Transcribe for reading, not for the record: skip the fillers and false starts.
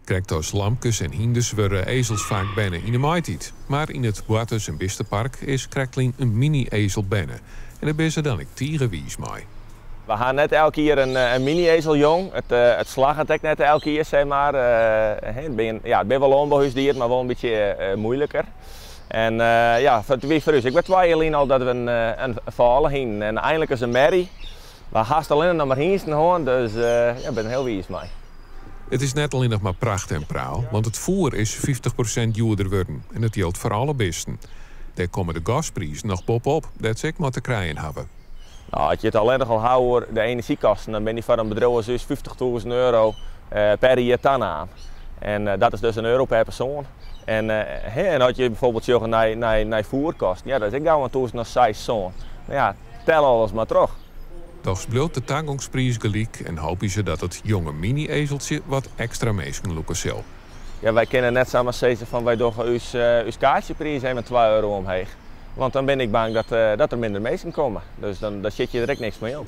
Krekt as lamkes en hynders wurde ezels faak berne yn 'e maitiid. Mar yn it Boarters en Bistepark is krektlyn in miny-ezel berne. En dêr binne se dan ek tige wiis mei. We ha net elk jier in miny-ezel jong. It slagget ek net elk jier, sis mar. It binne, ja, it binne wol lânbouhúsdieren, mar wol in bytsje muoiliker. En ja, it wie foar ús ek wer 2 jier lyn al dat we in fôle hienen. En einlik is in merrie. We ha hast allinne noch mar hynsten hân, dus ja, bin der hiel wiis mei. It is net allinnich mar pracht en praal, want it foer is 50% djoerder wurden en dat jildt foar alle bisten. Dêr komme de gasprizen noch boppe-op, dêr't se ek mei te krijen hawwe. No, as je it allinnich al hawwe oer de enerzjykosten, dan binne dy foar in bedriuw as ús 50.000 euro per jier tanaam. En dat is dus in euro per persoan. En as je bijvoorbeeld sjogge nei foerkosten, ja, dat is ek gau in tûzen of seis, sân. No ja, tel alles mar troch. Dochs bliuwt de tagongspriis gelyk en hoopje se dat it jonge mini-ezeltsje wat ekstra minsken lûke sil. Ja, wy kinne net samar sizze fan wy dogge ús kaartsjepriis even 2 euro omheech. Want dan bin ik bang dat der minder minsken komme. Dus dan sjit je der ek niks mei op.